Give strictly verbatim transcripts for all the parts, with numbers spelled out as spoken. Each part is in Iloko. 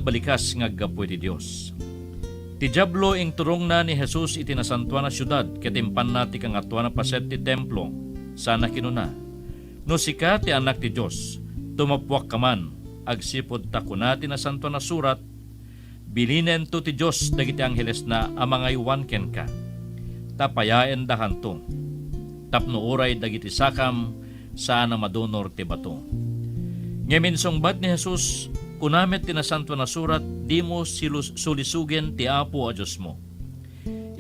balikas nga aggapu iti Dios. Ti Diablo inturongna ni Jesus iti nasantoan a siudad ket impanna ti kangatoan a paset ti templo, sana kinuna, "No sika ti Anak ti Dios, tumappuakka man, agsipud ta kuna ti Nasantoan a Surat, 'Bilinento ti Dios dagiti anghelesna a mangaywan kenka, ta payaendakanto, tapno uray dagiti sakam saan a madunor ti bato.'" Ngem insungbat ni Jesus, "Kuna met ti Nasantoan a Surat, 'Dimo silus-, sulisugen ti Apo a Diosmo.'"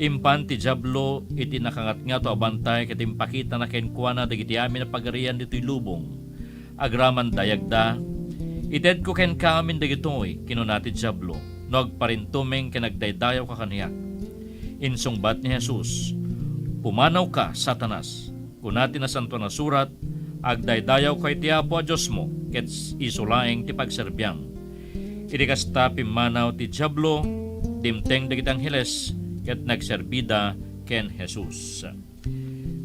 Impan ti Diablo iti nakangatngato a bantay ket impakitana kenkuana dagiti amin a pagarian ditoy lubong. Agraman dayagda, "Itedko kenka amin dagitoy," kinuna ti Diablo, "no agparintumeng ken agdaydayawka kaniak." Insungbat ni Jesus, "Pumanawka, Satanas! Kuna ti Nasantoan a Surat, 'Agdaydayawka iti Apo a Diosmo, ket isu laeng ti pagserbiam.'" Iti kasta, pimmanaw ti Diablo, dimteng dagiti angheles, ket nagserbida ken Jesus.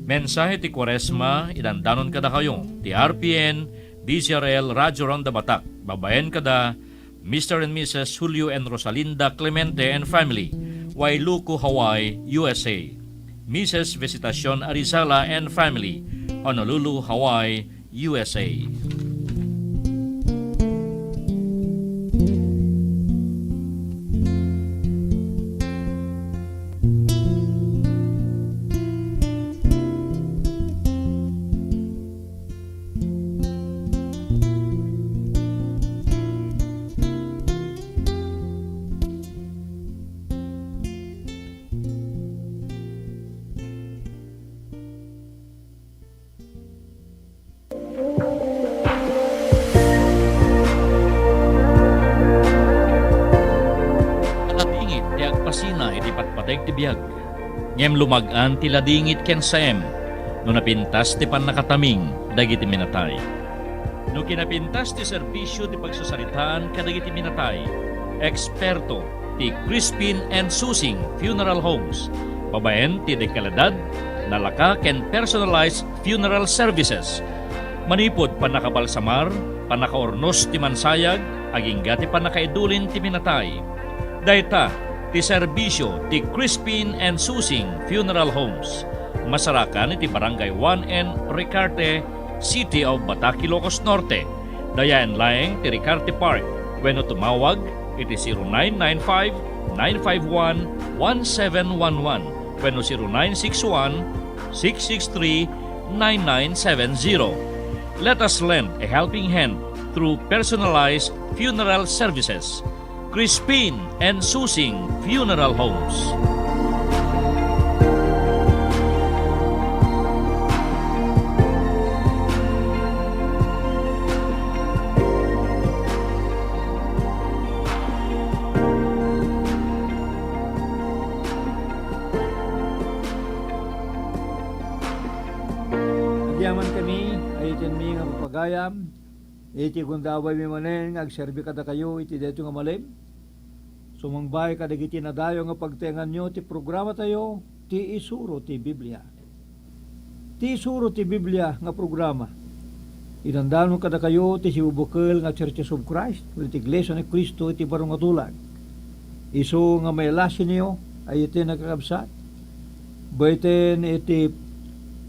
Mensahe ti Kuaresma, idandanon kadakayo ti R P N D Z R L Radio Ronda Batak, babaen kada Mister and Missus Julio and Rosalinda Clemente and family, Wailuku, Hawaii, U S A. Missus Visitacion Arizala and family, Honolulu, Hawaii, U S A. Ladingit ti agpasina iti patpateg ti biag, ngem lumag-an ti ladingit ken saem no napintas ti pannakataming dagiti minatay. No kinapintas ti serbisio ti pagsasaritaan kadagiti minatay, eksperto ti Crispin and Susing Funeral Homes, babaen ti dekalidad, nalaka ken personalized funeral services. Manipud pannakabalsamar, pannakaurnos ti mansayag, agingga ti pannakaidulin ti minatay. Dayta ti serbisio ti Crispin and Susing Funeral Homes. Masarakan iti Barangay one N Ricarte, City of Batak, Ilocos Norte. Dayaen laeng ti Ricarte Park wenno tumawag iti zero nine nine five, nine five one, one seven one one wenno zero nine six one, six six three, nine nine seven zero. Let us lend a helping hand through personalized funeral services. Crispin and Susing Funeral Homes. Agyamankami, ayutenmi nga papagayam, iti gundawaymi manen nga agserbi kadakayo iti daytoy nga malem. Sumangbay kadagiti nadayaw nga pagtaenganyo ti programatayo, ti Isuro ti Biblia. Ti Isuro ti Biblia nga programa, idandanon kadakayo ti sibubukel nga Churches of Christ, wenno ti Iglesia ni Cristo iti Baro nga Tulag. Isu nga mailasinyo, ayutenyo, kakabsat, baeten iti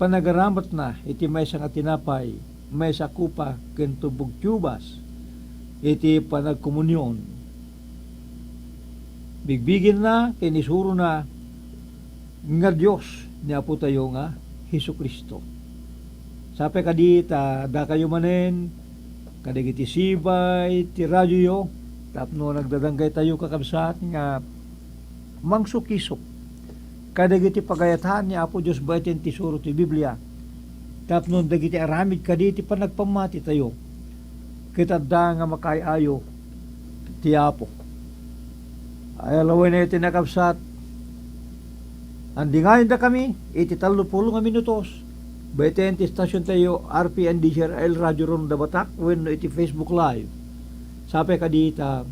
panagaramatna iti maysa nga tinapay, maysa a kopa ken tubbog ti ubas iti panagkomunion. Bigbigenna ken isurona nga Dios ni Apotayo nga Jesu-Cristo. Sapay kadi ta dakayo manen kadagiti sibay ti radioyo tapno nagdadanggaytayo, kakabsat, nga mangsukisok kadagiti pagayatan ni Apo Dios baeten ti Isuro ti Biblia, tapno dagiti aramid kadi ti panagpammatitayo ket adda nga makaay-ayo ti Apo. Ay, lawen iti nakabsat, andingayendakami iti tallopulo nga minutos, baeten ti stationtayo, R P N D Z R L Radio Ronda Batak, wenno iti Facebook Live. Sapay kadi ta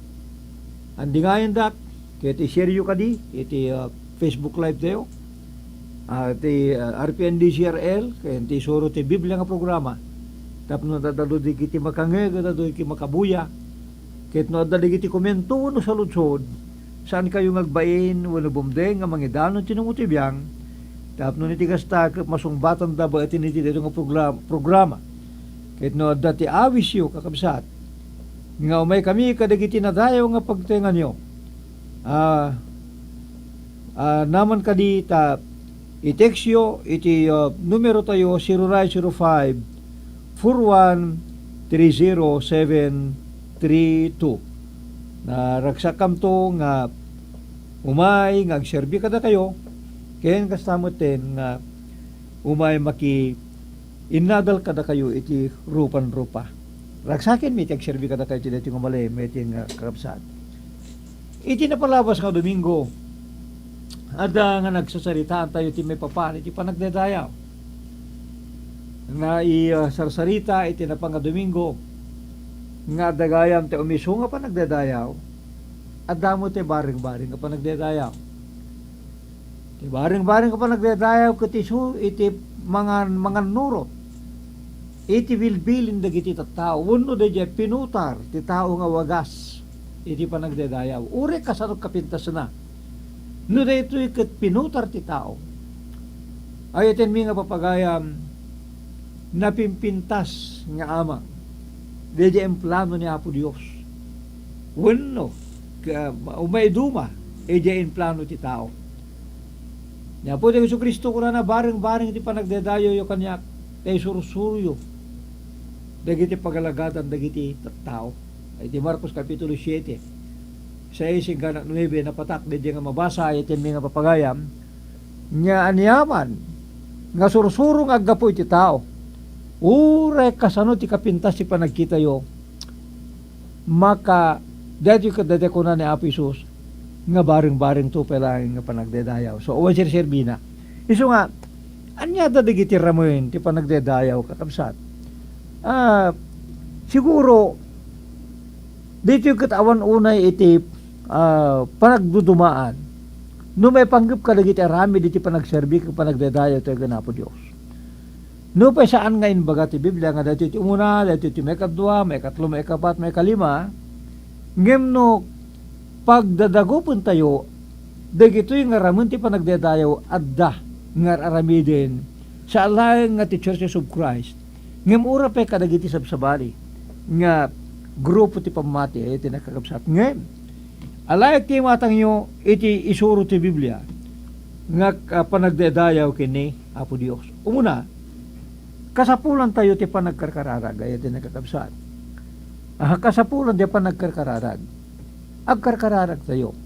andingayendak, ket i-shareyo kadi iti, ah, Facebook Live tayo, ah, ti, ah, R P N D Z R L, ken ti Isuro ti Biblia nga programa. Tapno adda dagiti makangeg, adda dagiti makabuya, Ket no adda dagiti komento wenno saludsod, saankayo nga agbain wenno bumdeng nga mangidanon ti nangutibiang, tapno iti kasta, ket masungbatanda baeten iti daytoy nga progra-, programa. Ket no adda ti awisyo, kakabsat, nga umaykami kadagiti nadayaw nga pagtaenganyo, a, a, naman kadi ta i-textyo iti, a, numero tayo, zero nine zero five, four one three zero seven three two. Naragsakamto nga umay nga agserbi kadakayo, ken kasta metten nga umay makiinnadal kadakayo iti rupan-rupa. Ragsakenmi ti agserbi kadakayo iti daytoy nga malem, iti nga kakabsat. Iti napalabas nga Domingo, adda nga nagsasaritaan tayo ti maipapan iti panagdaydayaw. Nga i, ah, sarsarita iti napan nga Domingo, nga adda gayam ti umisu nga panagdaydayaw, adda met ti bareng-bareng nga panagdaydayaw. Ti bareng-bareng nga panagdaydayaw ket isu iti mangan-, mangannurot iti bilbilin dagiti tattao wenno daydiay pinutar ti tao nga wagas iti panagdaydayaw. Uray kasano kapintasna. No daytoy ket pinutar ti tao, ay, ayatenmi nga papagayam, napimpintas nga amang daydiay implano ni Apo Dios. Wenno, ka-, umayduma idiay implano ti tao. Ni Apo Jesu-Cristo kunana, "Bareng-bareng ti panagdaydayayo kaniak, ta isursuroyo dagiti pagalagadan dagiti tattao." Iti Marcos Kapitulo siete, sais inggana nuebe, napatak daydiay nga mabasa, ayatenmi nga papagayam, nga aniaman nga sursuro nga aggapu iti tao, uray kasano ti kapintas ti panagkitayo, maka-, daytoy ket daytoy kuna ni Apo Jesus, nga bareng-barengto pay laeng nga panagdaydayaw. So, awan serserbina. Isu nga, ania da dagiti ramen ti panagdaydayaw, kakabsat? Ah, siguro, daytoy ket awan unay iti, ah, panagdudumaan. No maipanggep kadagiti aramid iti panagserbi ken panagdaydayaw tayo ken Apo Dios. Nupay saan nga imbaga ti Biblia nga daytoy ti umuna, daytoy ti maikadua, maikatlo, maikapat, maikalima, ngem no pagdadagupentayo, dagitoy nga ramen ti panagdaydayaw adda nga ar-aramiden, saan laeng nga ti Churches of Christ, ngem uray pay kadagiti sabsabali nga grupo ti pammati, ay ti nakakabsat. Ngem, alaek ti imatangyo iti isuro ti Biblia nga, ah, panagdaydayaw ken ni Apo Dios. Umuna, kasapulan tayo ti panagkarkararag, ay ti nakakabsat. Ah, kasapulan ti panagkarkararag. Agkarkararag tayo.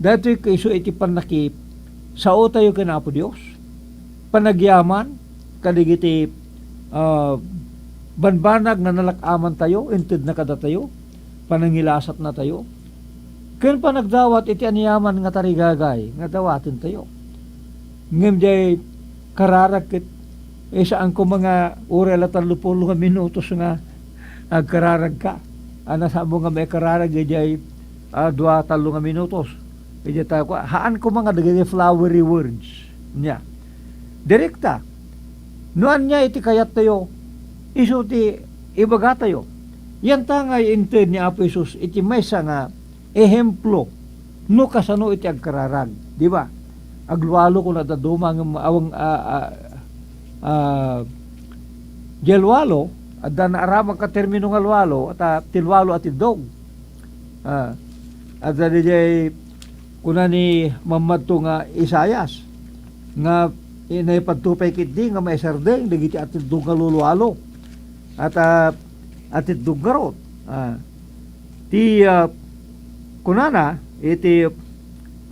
Daytoy kaisu iti pannaki-, sao tayo ken Apo Dios. Panagyaman, kadagiti, ah, banbanag nga nalak-aman tayo, intedna kadatayo, panangilasatna tayo. Ken panagdawat iti aniaman nga tarigagay nga dawaten tayo. Ngem diay kararag ket, eh, saan koma nga uray la tallo pulo nga minutos nga agkararagka. Ana, saan mo nga maikararag idiay, ah, dua, tallo nga minutos. Idiay tayo, haan koma nga dagiti flowery words. Nia. Direkta. No ania iti kayat tayo, isu ti ibaga tayo. Yan ta nga inted ni Apo Jesus iti maysa nga ehemplo no kasano iti agkararag, di ba? Aglualo kuna dadduma ngem awan, a, a, a, diay lualo, adda naaramag a termino nga lualo, ta ti lualo a tindog. Ah, adda diay kuna ni mammadto nga Isaias, nga, eh, naipadto pay ketdi nga maisardeng dagiti atindog nga lulualo. At, ah, atindog ngarud. Ah, ti, ah, kunana, iti,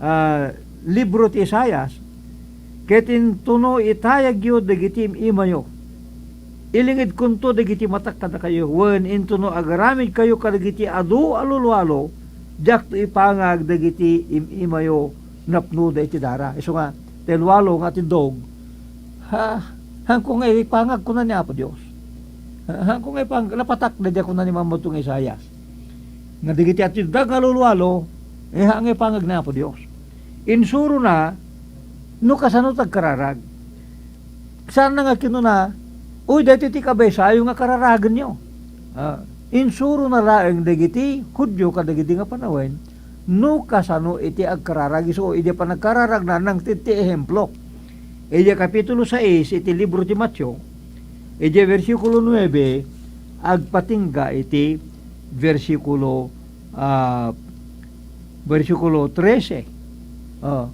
ah, libro ti Isaias, "Ket intono itayagyo dagiti im-imayo. Ilingedkonto dagiti matak kadakayo, wen intono agaramidkayo kadagiti adu a lulualo, diakto ipangag dagiti im-imayo napnoda iti dara." Isu nga, ti lualo nga atindog, ha, haanko nga ipangag, kuna ni Apo Dios. Ha, haanko nga ipangag, napatak daydiay kuna ni mammadto nga Isaias. Nga dagiti atindog nga lulualo, eh, haan nga ipangag ni Apo Dios. Insurona, no kasano ti agkararag. Saan na nga kinuna, "Uy, daytoy ti kabaysayo nga kararagenyo." Ah, Insurona laeng dagiti Judio kadagidi nga panawen no kasano iti agkararag. Isu, idiay panagkararagna, nangted ti ehemplo. Idiay kapitulo sais iti libro ti Mateo, idiay bersikulo nuebe, agpatingga iti bersikulo, ah, bersikulo trese. Ah,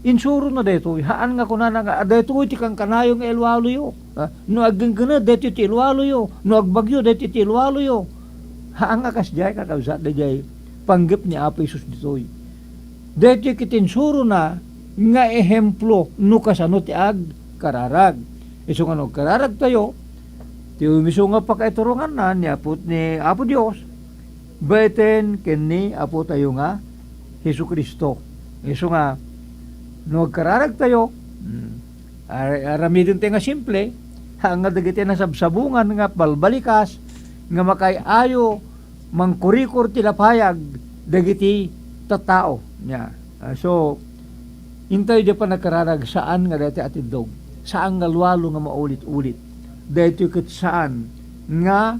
insurona daytoy. Haan nga kunana nga, "Daytoy ti kankanayo nga ilwaloyo." Ah, no agginggined, daytoy ti ilwaloyo. No agbagyo, daytoy ti ilwaloyo. Haan nga kasdiay, kakabsat, daydiay panggep ni Apo Jesus ditoy. Daytoy ket insurona nga ehemplo no kasano ti agkararag. Isu nga no agkararagtayo, ti umiso nga pakaituronganna ni Apo, ni Apo Dios, baeten ken ni Apotayo nga Jesu-Cristo. Isu nga, no agkararagtayo, mm, ar-, aramidentayo nga simple, haan nga dagiti nasabsabungan nga balbalikas, nga makaay-ayo, mangkurikor ti lapayag dagiti tattao. Nia. Ah, so, intayo di panagkararag, saan nga daytoy atiddog. Saan nga lualo nga maulit-ulit. Daytoy ket saan nga,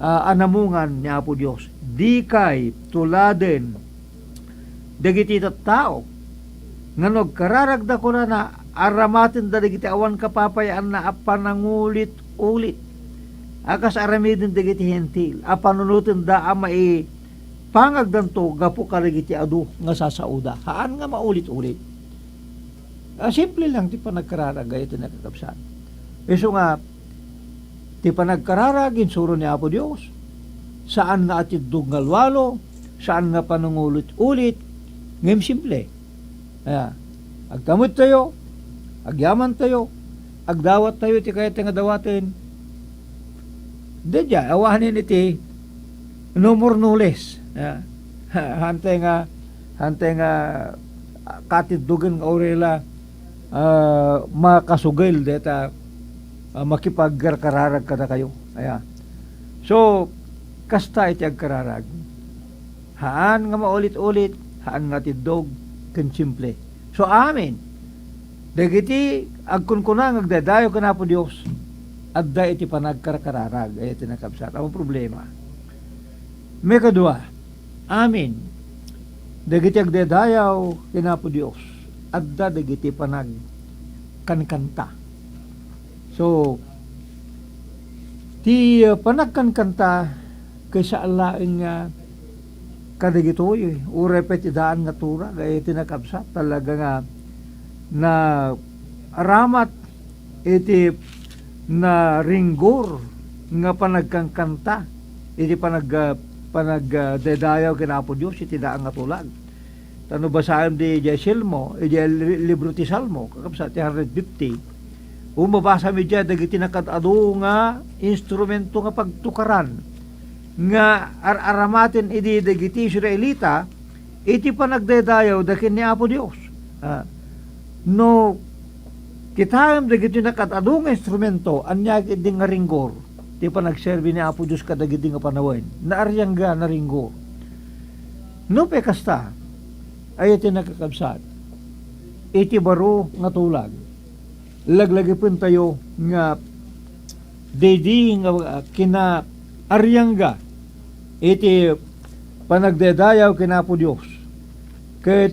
ah, anamungan ni Apo Dios. Dikay tuladen dagiti tattao nga no agkararagda, kunana, aramatenda dagiti awan kapapayaanna a panangulit-ulit a kas aramiden dagiti Hentil a panunotenda a maipangagdanto gapu kadagiti adu nga sasaoda. Haan nga maulit-ulit. Ah, simple lang ti panagkararag, gayyem ti nakakabsat. Isu nga, ti panagkararag, insuro ni Apo Dios. Saan nga atiddog nga lualo, saan nga panangulit-ulit, ngem simple. Aya, agtamedtayo, agyamantayo, agdawattayo ti kayat nga dawaten. Daydiay, awanen iti no more, no less. Aya, hantay nga, hantay nga katiddogen nga urayla, ah, makasugel deta, ah, makipagkarkararag kadakayo. Aya. So, kasta iti agkararag. Haan nga maulit-ulit, haan nga tiddog, ken simple. So, amin. Dagiti agkunkuna nga agdaydayaw ken Apo Dios, adda iti panagkarkararag, ay iti nakabsat. Awan problema. Maikadua, amin. Dagiti agdaydayaw ken Apo Dios, adda dagiti panagkankanta. So, ti, uh, panagkankanta, kaysa laeng nga kadagitoy, uray pay ti daan nga tulag, ay iti nakabsat, talaga nga naaramat iti naringgor nga panagkankanta, iti panag-, panag-, ah, daydayaw ken Apo Dios iti daan nga tulag. Ta no basaem di, di Salmo, di li-, libro ti Salmo, kakabsat ti hundred fifty, o mabasam idiay dagiti nakaad-adu nga instrumento nga pagtukaran nga ar-aramaten idi dagiti Israelita iti panagdaydayawda ken ni Apo Dios. Ah, no kitaem dagiti nakaad-adu nga instrumento, ania ketdi nga ringgor ti panagserbi ni Apo Dios kadagidi nga panawen? Naariangga, naringgor. Nupay kasta, ay iti nakakabsat, iti baro nga tulag, laglagipentayo nga daydi nga kinaariangga iti panagdaydayaw ken Apo Dios, ket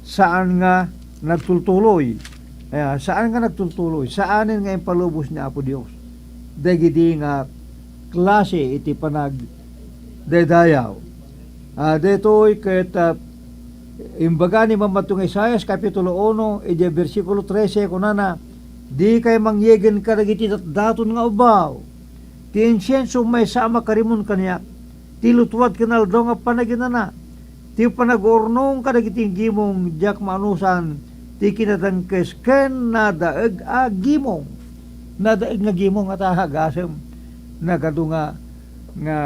saan nga nagtultuloy, eh, saan nga nagtultuloy, saanen nga impalubos ni Apo Dios dagidi nga klase iti panagdaydayaw. Ah, daytoy ket, ah, imbaga ni Mammadto nga Isaias, Kapitulo uno, idiay bersikulo trese, kunana, "Dikay mangyegen kadagiti datdaton nga ubbaw. Ti insienso maysa a makarimon kaniak. Ti lutuad ken aldaw nga panaginana. Ti panag-urnong kadagiti gimong diak maanusan ti kinadangkes ken nadaeg a gimong." Nadaeg nga gimong, ata agasem, nagadu nga, nga,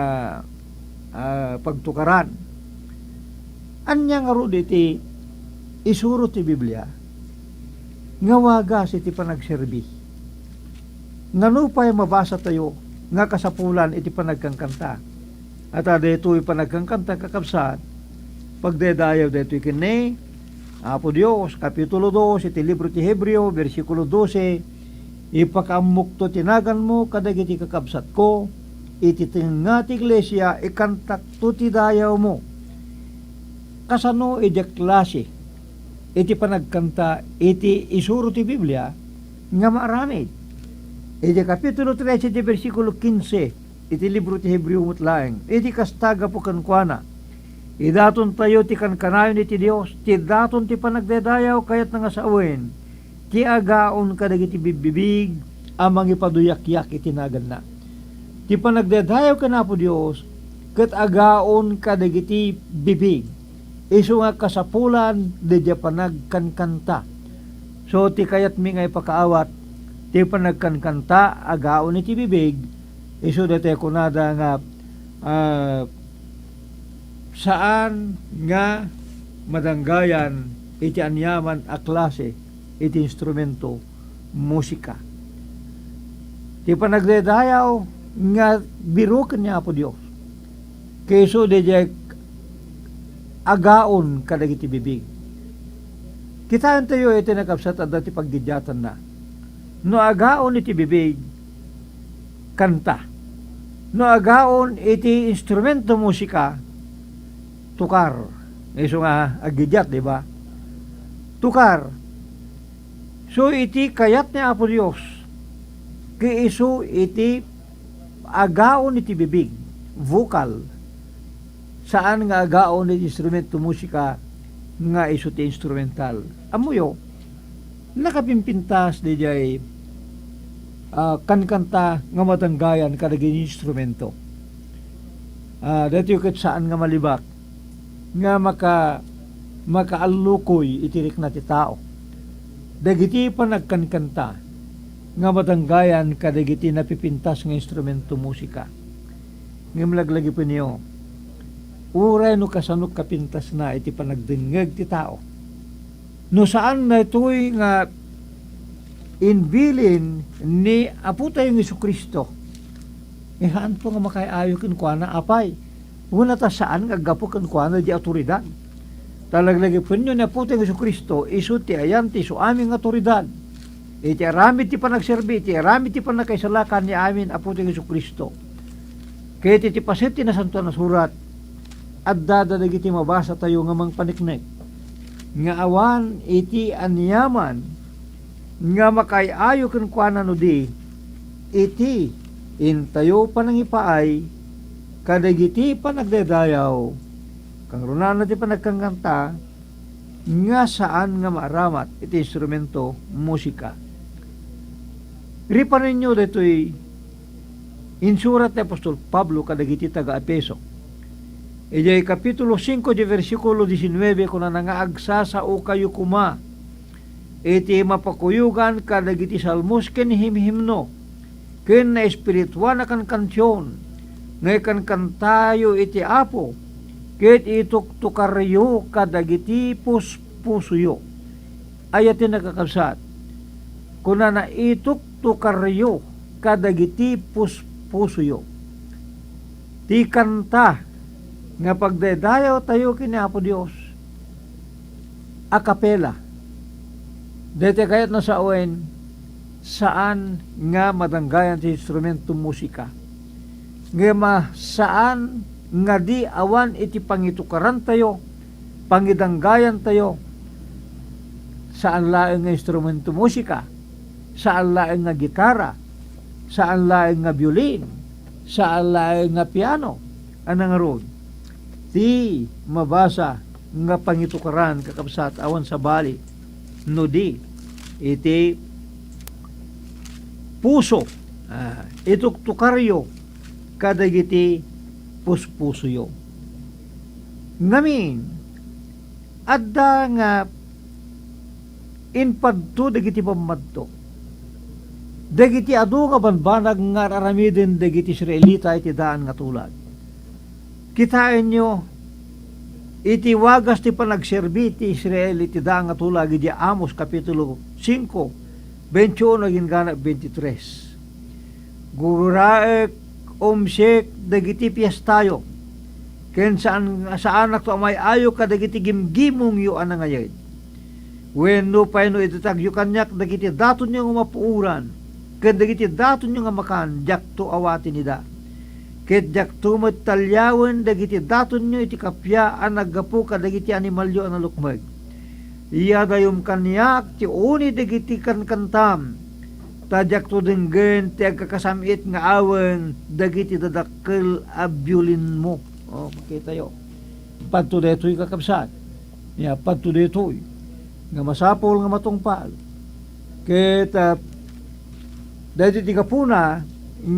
ah, pagtukaran. Ania ngarud iti isuro ti Biblia nga wagas iti panagserbi? Nga nupay mabasatayo nga kasapulan iti panagkankanta. Ata daytoy panagkankanta, kakabsat, pagdaydayaw daytoy ken ni Apo Dios. Kapitulo dos iti libro ti Hebreo, bersikulo dose, "Ipakaammokto ti naganmo kadagiti kakabsatko, iti tengnga ti iglesia, ikantakto ti dayawmo. Kasano idiay klase iti panagkanta iti isuro ti Biblia nga maaramid? Iti Kapitulo trese, iti bersikulo kinse, iti libro ti Hebreo met laeng, iti kasta, gapu kenkuana, idatontayo ti kankanayon iti Dios, ti daton ti panagdaydayaw kayatna nga sawen ti agaon kadagiti bibbibig a mangipaduyakyak iti naganna. Ti panagdaydayaw ken Apo Dios ket agaon kadagiti bibig, isu nga kasapulan daydiay panagkankanta. So, ti kayatmi nga ipakaawat, ti panagkankanta agaon iti bibig, isu daytoy kunada nga, ah, saan nga madanggayan iti aniaman a klase iti instrumento, musika. Ti panagdaydayaw nga biroken ni Apo Dios, ket isu daydiay agaon kadagiti bibig. Kitaentayo iti nakabsat adda ti paggidiatanna. No agaon iti bibig, kanta. No agaon iti instrumento, musika, tukar. Isu nga aggidiat, di ba? Tukar. So, iti kayat ni Apo Dios, ket isu iti agaon iti bibig, vocal, saan nga agaon iti instrumento, musika, nga isu ti instrumental. Ammoyo, nakapimpintas daydiay, ah, kankanta nga madanggayan kadagiti instrumento. Ah, daytoy ket saan nga malibak nga maka-, makaallukoy iti rikna ti tao. Dagiti panagkankanta nga madanggayan kadagiti napipintas nga instrumento, musika. Ngem laglagipenyo, uray no kasano kapintasna iti panagdengngeg ti tao. No saan daytoy nga imbilin ni Apotayo nga Jesu-Cristo, eh, haanto nga makaay-ayo kenkuana, apay? Wen ta saan nga aggapu kenkuana di awtoridad. Ta laglagipenyo ni Apotayo nga Jesu-Cristo, isu ti ayan ti isu amin nga awtoridad. Iti aramid ti panagserbi, iti aramid ti pannakaisalakan ni amin Apotayo nga Jesu-Cristo. Ket iti paset ti Nasantoan a Surat, adda dagiti mabasatayo nga mangpaneknek nga awan iti aniaman nga makaay-ayo kenkuana no di iti intayo panangipaay kadagiti panagdaydayaw, kangrunaan ti panagkankanta nga saan nga maaramat iti instrumento, musika. Riparenyo daytoy insurat ni apostol Pablo kadagiti taga-Efeso. Idiay kapitulo singko, di bersikulo disinnuebe, kunana nga, "Agsasaokayo koma iti mapakuyogan kadagiti salmos ken himhimno ken naespirituan a kankansion nga ikankantayo iti Apo, ket ituktokaryo kadagiti puspusoyo." Aya ti nakakabsat? Kunana, "Ituktokaryo kadagiti puspusoyo." Ti kanta nga pagdaydayawtayo ken ni Apo Dios a capella. Daytoy kayatna sawen, saan nga madanggayan ti instrumento, musika. Ngem, ah, saan nga di awan iti pangitukarantayo, pangidanggayantayo, saan laeng nga instrumento, musika, saan laeng nga gitara, saan laeng nga biolin, saan laeng nga piano. Ania ngarud ti mabasa nga pangitukaran, kakabsat, awan sabali no di iti puso, ah, ituktokaryo kadagiti puspusoyo. Ngamin, adda nga impadto dagiti pammadto, dagiti adu nga bambanag nga ar-aramiden dagiti Israelita iti daan nga tulag. Kitaenyo, iti wagas ti panagserbi ti Israel iti daan nga tulag, idi Amos, kapitulo singko, bentiuno agingga bentitres. Gurguraek, umsek dagiti piestayo, ken saan, saanakto a may-ayo kadagiti gimgimongyo a nangayed. Wenno pay no idatagyo kaniak dagiti datonyo nga mapuoran, ken dagiti datonyo nga makan, diakto awaten ida. ket diakto met taliawen dagiti datonyo iti kappia a naggapu kadagiti animalyo a nalukmeg. Iyadayom kaniak ti uni dagiti kankantam, ta diakto denggen ti agkakasam-it nga awen dagiti dadakkel a biolinmo. O, makitayo. Padto daytoy, kakabsat. Nia, padto daytoy nga masapul nga matungpal. Ket, ah, daytoy ti gapuna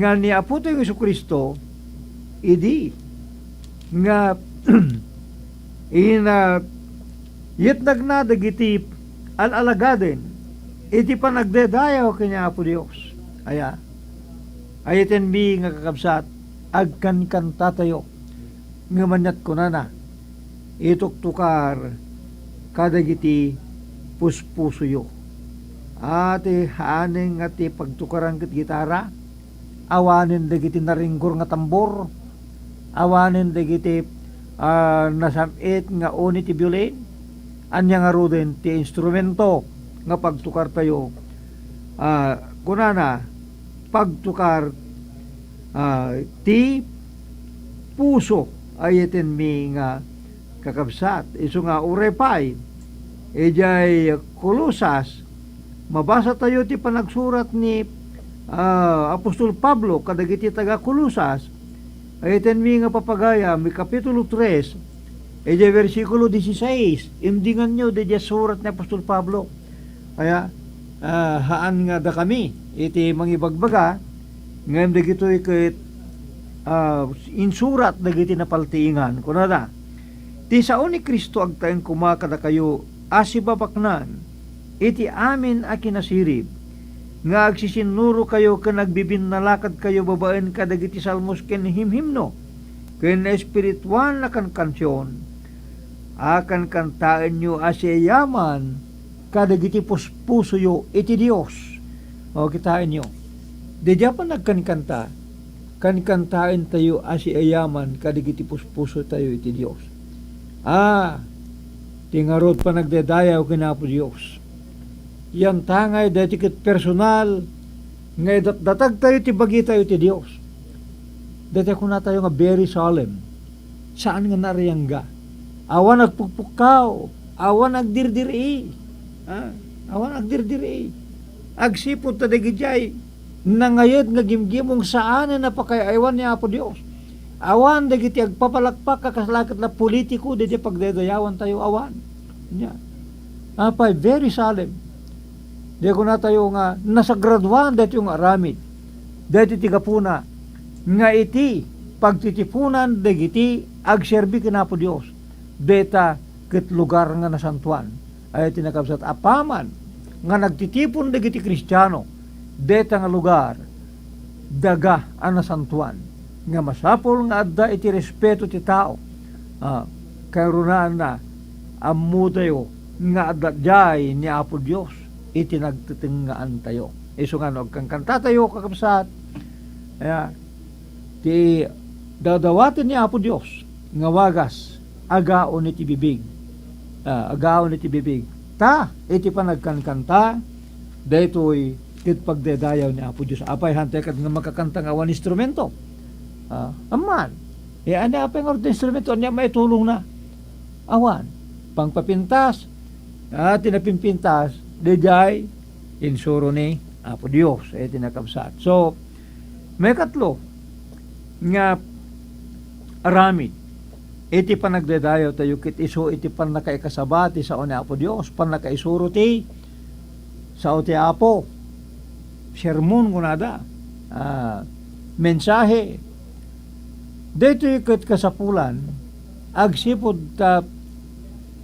nga ni Apotayo Jesu-Cristo, idi nga ina-, yetnagna dagiti al-alagaden iti panagdaydayaw ken ni Apo Dios. Aya, ayatenmi nga kakabsat, agkankantatayo. Ngem aniat kunana, ituktukar kadagiti puspusoyo. A, ti haanen nga ti pagtukaran ket gitara, awanen dagiti naringgor nga tambor, awanen dagiti, ah, nasam-it nga uni ti biolin, ania ngaruden ti instrumento nga pagtukartayo? Ah, kunana, pagtukar, ah, ti puso, ayatenmi nga kakabsat. Isu nga uray pay, idiay Colosas, mabasa tayo ti panagsurat ni, ah, Apostol Pablo kadagiti taga-Colosas, ayatenmi nga papagayam, Kapitulo tres, idiay bersikulo dieciséis, imdinganyo, didiay surat ni Apostol Pablo. Kaya, ah, haan nga dakami iti mangibagbaga, ngem dagitoy ket, ah, insurat dagiti napaltiingan. Kunada, "Ti sao ni Cristo agtaeng koma kadakayo a sibabaknang iti amin a kinasirib, nga agsisinnurokayo ken agbibinnalakadkayo babaen kadagiti salmos ken himhimno ken espirituan a kankansion, a kankantaenyo a siyayaman kadagiti puspusoyo iti Dios." O, kitaenyo, daydiay a panagkankanta, kankantaentayo a siyayaman kadagiti puspusotayo iti Dios. A, ti ngarud panagdaydayaw ken Apo Dios. Yantangay daytoy ket personal nga idatdatagtayo ti bagitayo iti Dios. Daytoy kunatayo nga very solemn. Saan nga naariangga. Awan agpukpukkaw, awan agdirdiri. Ha? Awan agdirdiri. Agsipud ta dagidiay nangayed nga gimgimong saanen a pakay-aywan ni Apo Dios. Awan dagiti agpapalakpak a kasla ket la politiko daydiay pagdaydayawantayo, awan. Ania? Apay, very solemn. Di kunatayo nga nasagraduan daytoy nga aramid. Daytoy ti gapuna nga iti pagtitipunan dagiti agserbi ken Apo Dios, dayta ket lugar nga nasantoan. Ay ti nakabsat, apaman nga nagtitipon dagiti Kristiano dayta nga lugar, daga a nasantoan, nga masapul nga adda iti respeto ti tao. Ah, kayrunaanna, ammotayo nga adda diay ni Apo Dios iti nagtetengngaantayo. Isu nga no agkankantatayo, kakabsat, aya, ti dadawaten ni Apo Dios nga wagas agaon iti bibig. Ah, agaon iti bibig. Ta iti panagkankanta, daytoy ket pagdaydayaw ni Apo Dios. Apay, hantay ket nga makakanta nga awan instrumento? Ah, amman. E, ania apay nga instrumento? Ania maitulongna? Awan. Pangpapintas, ah, ti napinpintas, daydiay insuro ni Apo Dios, iti nakabsat. So, maikatlo nga aramid iti panagdaydayaw tayo ket isu iti pannakaikasaba ti sao ni Apo Dios, pannakaisuro ti sao ti Apo. Sermon, kunada, ah, mensahe. Daytoy ket kasapulan, agsipud ta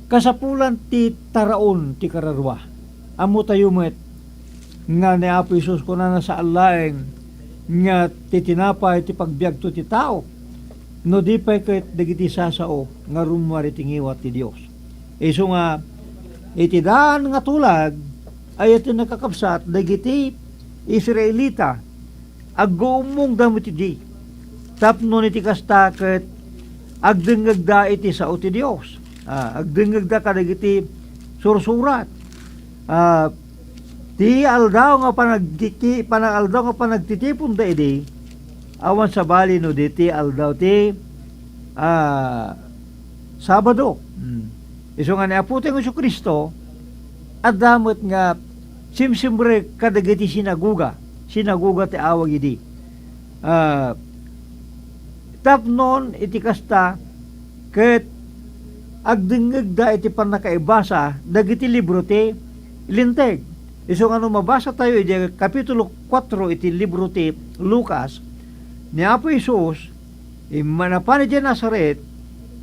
kasapulan ti taraon ti kararua. Ammotayo met nga ni Apo Jesus kunana, saan laeng nga ti tinapay ti pagbiagto ti tao, no di pay ket dagiti sasao nga rummuar iti ngiwat ti Dios. Isu nga, iti daan nga tulag, ay iti nakakabsat dagiti Israelita, agguummongda met idi. Tapno iti kasta ket agdengngegda iti sao ti Dios. Ah, agdengngegda kadagiti sursurat. Ah, ti aldaw nga panagtiti-, panag-, aldaw nga panagtitiponda idi, Awan sabali no diti aldaw ti, ah, Sabado. Hmm. Isu nga ni Apotayo Jesu-Cristo, adda met nga simsimrek kadagiti sinagoga. Sinagoga ti awag idi. Ah, tapnon iti kasta, ket agdengngegda iti pannakaibasa dagiti libro ti Linteg. Isu nga no mabasatayo iti Kapitulo kuatro iti libro ti Lucas, ni Apo Jesus, imma-, napan idiay Nazaret,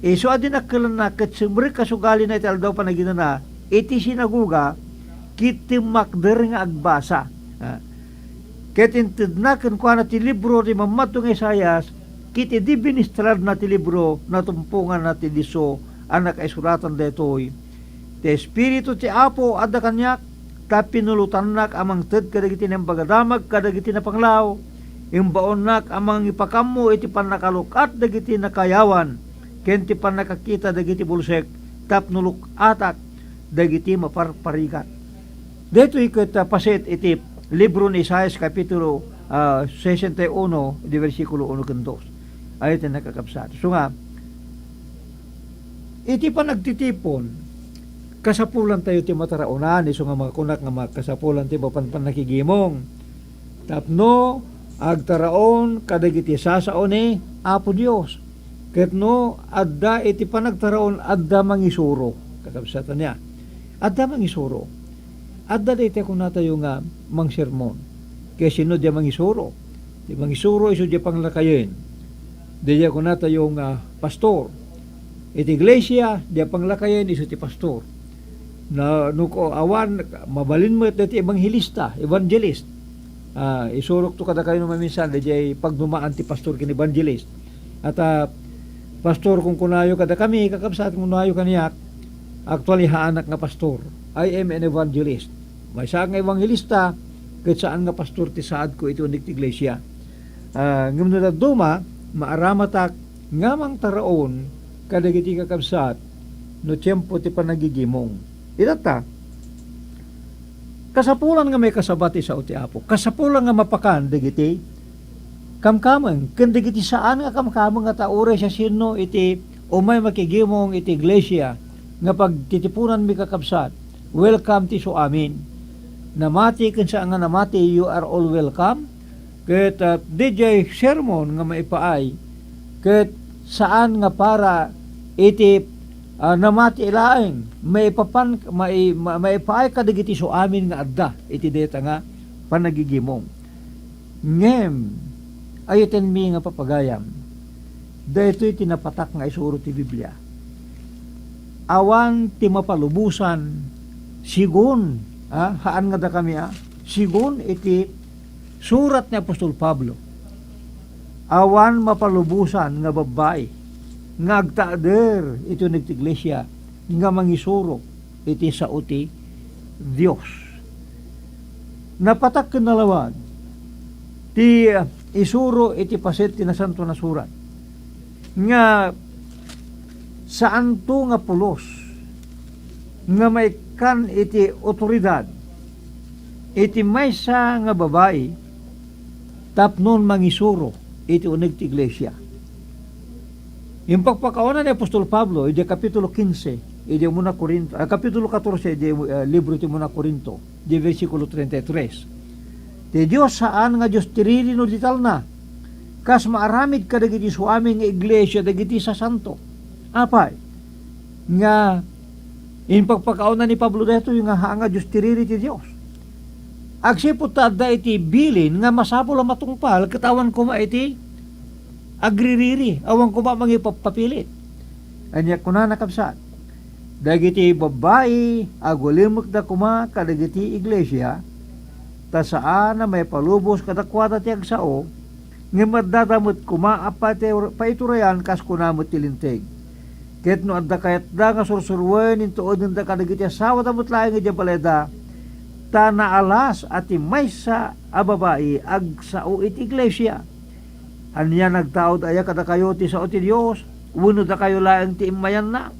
isu a dinakkelanna ket simrek a sugalina iti aldaw panaginana iti sinagoga, ket timmakder nga agbasa. Ah, ket intedna kenkuana ti libro ti mammadto nga Isaias, ket idi binistradna ti libro, natumponganna ti disso a nakaisuratan daytoy, "Ti Espiritu ti Apo adda kaniak, ta pinulotannak a mangted kadagiti naimbag a damag kadagiti napanglaw, imbaonnak a mangipakammo iti pannakaluk-at dagiti nakayawan, ken ti pannakakita dagiti bulsek, tapno luk-atak dagiti maparparigat." Daytoy ket, ah, paset iti libro ni Isaias, kapitulo, ah, sesenta y uno, di bersikulo uno ken dos. Ay, iti nakakabsat. So nga, iti panagtitipon, kasapulan tayo ti mataraonan, isu nga makunak nga makasapulan ti mapan pannakigimong. Tapno agtaraon kadagiti sasao ni Apo Dios. Ket no adda iti panagtaraon, adda mangisuro. Kakabsat, ania? Adda mangisuro. Adda dayta kunatayo nga mangsermon. Ket sino diay mangisuro? Ti mangisuro isu diay panglakayen. Dayta kunatayo nga pastor. Iti iglesia, diay panglakayen isu ti pastor. Na, no ko-, awan, mabalin met dayta evangelista, evangelist. Ah, isurokto kadakayo no maminsan, daydiay pagdumaan ti pastor ken evangelist. At, ah, pastor, kunkunayo kadakami, kakabsat, kunkunayo kaniak, actually, haanak nga pastor. I am an evangelist. Maysa nga evangelista, ket saan nga pastor ti saadko iti uneg ti iglesia. Ah, ngem no dadduma, maaramatak nga mangtaraon kadagiti kakabsat no tiempo ti panagigimong. Itatta, kasapulan nga maikasaba ti sao ti Apo. Kasapulan nga mapakan dagiti kamkameng, ken dagiti saan nga kamkameng nga ta uray siasino iti umay makigimong iti iglesia nga pagtitipunanmi, kakabsat, welcome ti isu amin. Namati ken saan nga namati, you are all welcome. Ket, ah, diay sermon nga maipaay, ket saan nga para iti, ah, namati laeng, maipapan, mai-, ma-, maipaay kadagiti isu amin nga adda iti dayta nga panagigimong. Ngem, ayatenmi nga papagayam, daytoy ti napatak nga isuro ti Biblia. Awan ti mapalubosan, sigun, ah, haan nga dakami, ah, sigun iti surat ni apostol Pablo. Awan mapalubosan nga babbai nga agtader iti uneg ti iglesia nga mangisuro iti sao ti Dios. Napatak ken nalawag ti isuro iti paset ti Nasantoan a Surat nga saanto nga pulos nga maikkan iti otoridad iti maysa nga babai tapnon mangisuro iti uneg ti iglesia. Impakpakauna ni apostol Pablo iti Kapitulo kinse iti umuna Korinto, ah, Kapitulo katorse iti, ah, libro ti umuna Korinto, iti bersikulo treinta y tres. Ti Dios saan nga Dios ti riri no di talna, kas maaramid kadagiti isu amin nga iglesia dagiti sasanto. Apay nga impakpakauna ni Pablo daytoy nga haan nga Dios ti riri ti Dios? Agsipud ta adda iti bilin nga masapul a matungpal ket awan koma iti agririri, awan koma mangipappapilit. Ania kunana, kabsat? Dagiti babbai, agulimekda koma kadagiti iglesia, ta saan a maipalubos kadakuada ti agsao, ngem addada met koma a pati-, paiturayan kas kuna met ti Linteg. Ket no adda kayatda nga sursuruen, intuodenda kadagiti asawada met laeng idiay balayda, ta naalas a ti maysa a babai agsao iti iglesia. Ania, nagtaud aya kadakayo ti sao ti Dios, wenno dakayo laeng ti immayanna?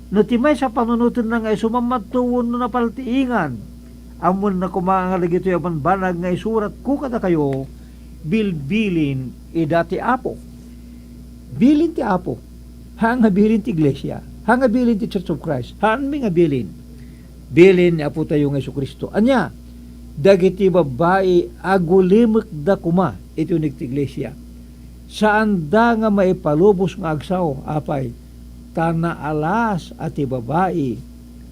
No ti maysa panunotenna nga isu mammadto wenno napaltiingan, ammoenna koma nga dagitoy a bambanag nga isuratko kadakayo, bilbilin ida ti Apo. Bilin ti Apo. Haan nga bilin ti iglesia. Haan nga bilin ti Church of Christ. Haanmi nga bilin. Bilin ni Apotayo nga Jesu-Cristo. Ania? Dagiti babbai, agulimekda koma iti uneg ti iglesia. Saanda nga maipalubos nga agsao, apay, ta naalas a ti babai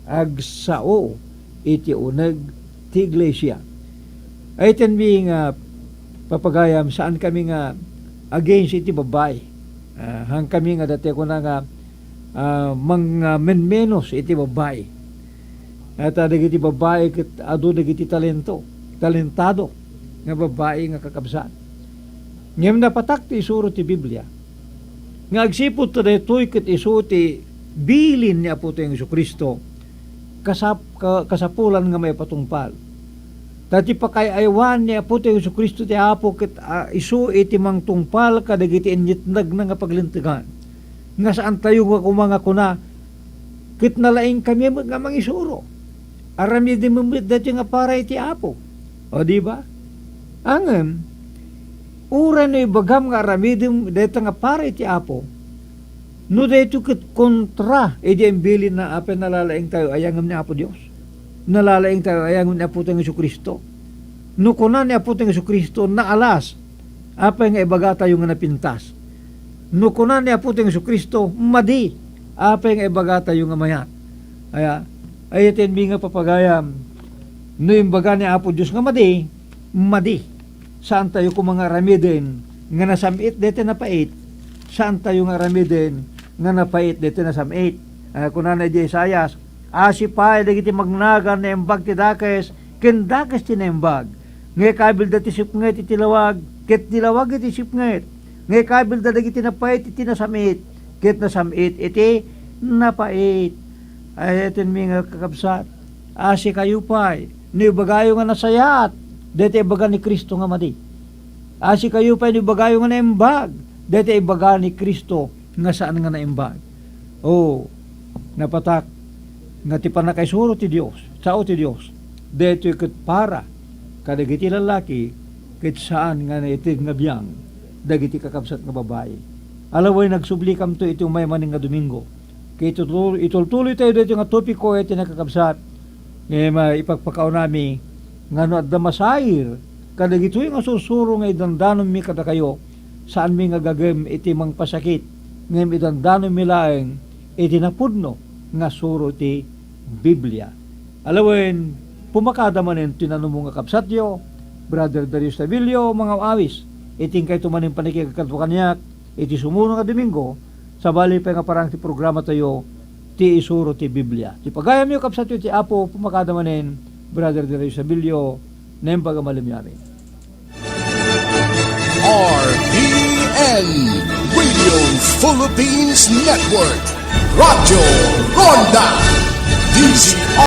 agsao iti uneg ti iglesia. Ay, tenmi nga papagayam, saan kami nga against iti babbai. Ah, haan kami nga dati kuna nga, ah, mang-, ah, menmenos iti babbai. At, ah, dagiti babbai ket adu dagiti talento, talentado nga babbai nga kakabsat. Ngem napatak ti isuro ti Biblia nga agsipud ta daytoy ket isu ti bilin ni Apotayo Jesu-Cristo, kasap-, ka-, kasapulan nga maipatungpal. Ta ti pakaay-aywan ni Apotayo Jesu-Cristo ti Apo ket, ah, isu iti mangtungpal kadagiti inyatnagna nga paglintegan. Nga saantayo nga koma nga kuna, ket nalaingkami met nga mangisuro. Aramidem met daytoy nga para iti Apo. O, di ba? Ngem, uray no ibagam nga aramidem dayta nga para iti Apo, no daytoy ket kontra idi imbilinna, apay, nalalaingtayo aya ngem ni Apo Dios? Nalalaingtayo aya ngem ni Apotayo Jesu-Cristo? No kuna ni Apotayo Jesu-Cristo, naalas, apay nga ibagatayo nga napintas? No kuna ni Apotayo Jesu-Cristo, madi, apay nga ibagatayo nga mayat? Aya, ay, tenmi nga papagayam, no imbaga ni Apo Dios nga madi, madi. Saantayo koma nga aramiden nga nasam-it dayta napait. Saantayo nga aramiden nga napait dayta nasam-it. Ah, kunana idiay Isaias, "Asi pay dagiti magnagan naimbag ti dakes ken dakes ti naimbag. Nga ikabilda ti sipnget iti lawag, ket ti lawag iti sipnget. Nga ikabilda dagiti napait iti nasam-it, ket nasam-it iti napait." Ay, tenmi nga kakabsat, asikayo pay no ibagayo nga nasayaat dayta ibaga ni Cristo nga madi. Asikayo pay no ibagayo nga naimbag dayta ibaga ni Cristo nga saan nga naimbag. O, napatak nga ti pannakaisuro ti Dios, sao ti Dios, daytoy ket para kadagiti lallaki, ket saan nga naited nga biang dagiti kakabsat nga babai. Alaway, nagsublikamto iti umay manen nga Domingo. Ket itultuloy, itultuloytayo daytoy nga topiko iti nakakabsat. Ngem, ah, ipakpakaunami nga no adda masair kadagitoy nga sursuro nga idandanonmi kadakayo, saanmi nga gagem iti mangpasakit, ngem idandanonmi laeng iti napudno nga suro ti Biblia. Alawen, pumakada manen ti nanumo nga kabsatyo, Brother Darius Tabilio, mangawawis iti inkayto manen pannakikadkadua kaniak iti sumuno nga Domingo, sabali pay nga parang ti programatayo, ti isuro ti Biblia. Ti pagayamyo, kabsatyo ti Apo, pumakada manen, Brother Darius Tabilio, naimbag a malemyo amin. R P N, Radio Philippines Network, Radyo Ronda, D Z